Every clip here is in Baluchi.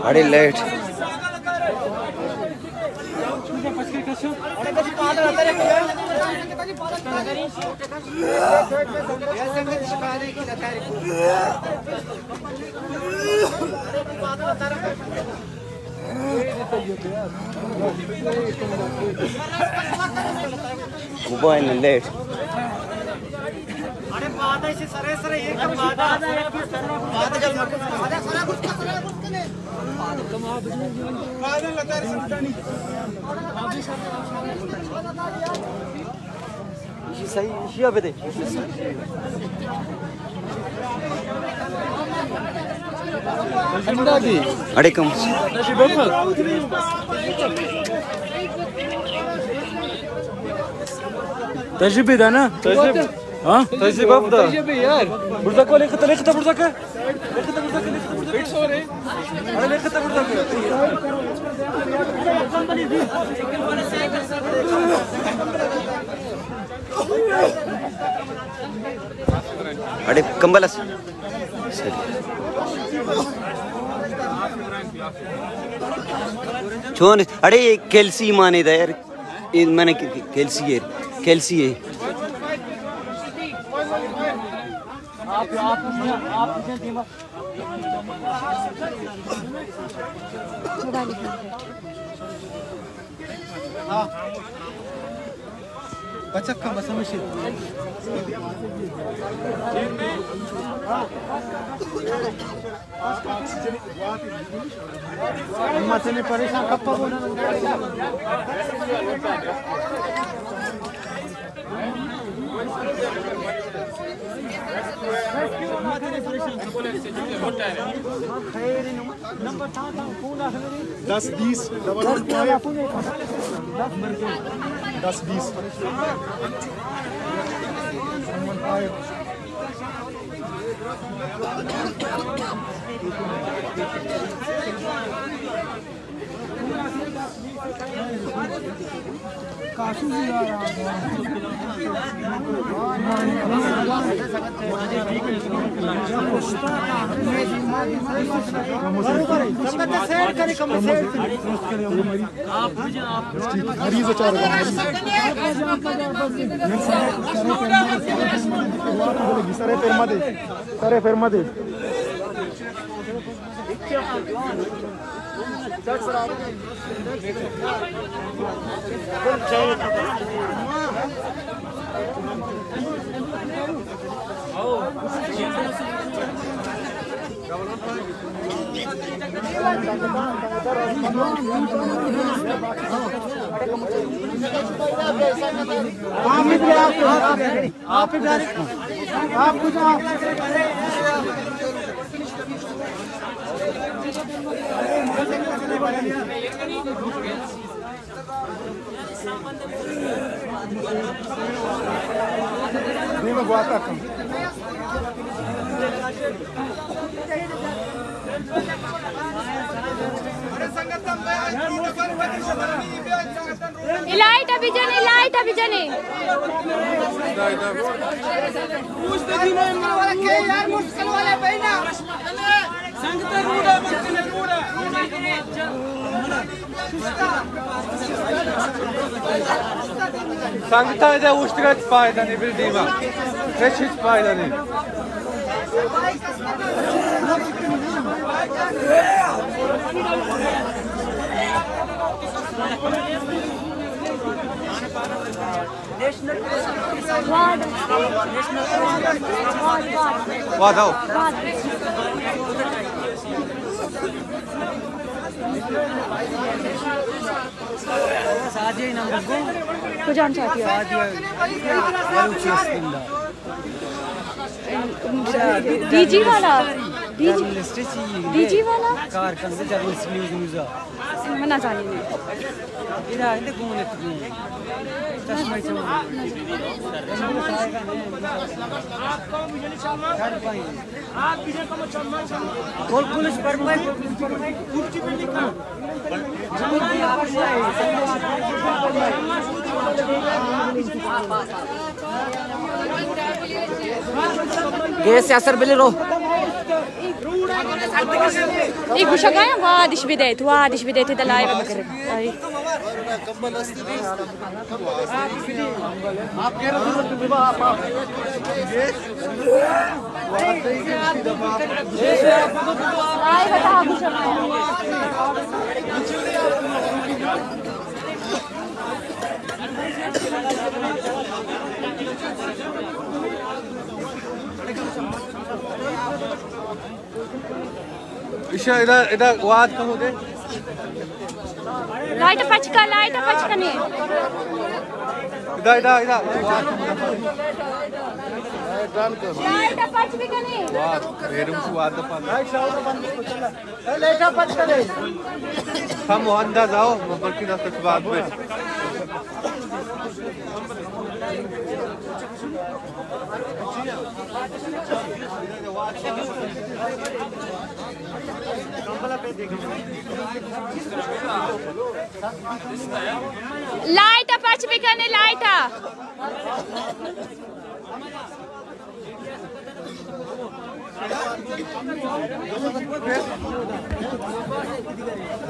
اڑے لیٹ۔ Mobile late. ایشی صحیح، ایشی ءَ بدے۔ اڑے کم۔ تجربہ دا نا؟ تجربہ۔ ہاں؟ تجربہ دا۔ تجربہ یار۔ برزا کو لکھتا، لکھتا برزا کا۔ اڑے کمبل اس۔ چون؟ اڑے کیلسی مانے دا یار۔ اے من کیلسی ہے، کیلسی ہے۔ بچک کن بس ہمیشی۔ ہمت نے پریشان کپا بولا۔ دس بیس ڈبل ون فائیو۔ دس بیس۔ مریض چار۔ سرے پھر مت دے۔ سرے پھر مت دے۔ آپ ادھر، آپ کچھ آپ۔ دیما گواتا کن۔ لائٹ ابھی جنے، لائٹ ابھی جنے۔ سنگتا ادا اوشتگا ہچ فائدہ نہیں، بل دیما ہچ، ہچ فائدہ نہیں۔ وعدہ ہو۔ کجام چاہتی ہو؟ ڈی جی والا؟ D G? ڈی جی والا؟ کار کنگ جرنلسٹ نیوز، نیوز۔ من نہ زانیں۔ ادا ہندے گون ات گون۔ چشمہ چون۔ کل کلش پر پائے، کل کلش پر پائے۔ گیس یاسر بلی رو۔ اے گوشگایا وادش بدیت، وادش بدیت، ادا لائیو بکر۔ آئی۔ ایشا ادا، ادا واد کمو دے۔ لائٹ پچ کا، لائٹ پچ کنے۔ ادا، ادا، ادا۔ لائٹ پچ بکنے۔ واد، میرے کو واد پچ۔ لائٹ پچ کنے۔ ہم انداز آؤ، بلکہ دس بعد میں۔ لائٹ پچ بکنے، لائٹ۔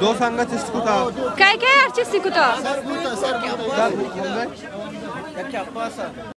دو سنگت چست کتا۔ کئے کئے ہر چیز کتا؟ سر بوتا، سر بوتا۔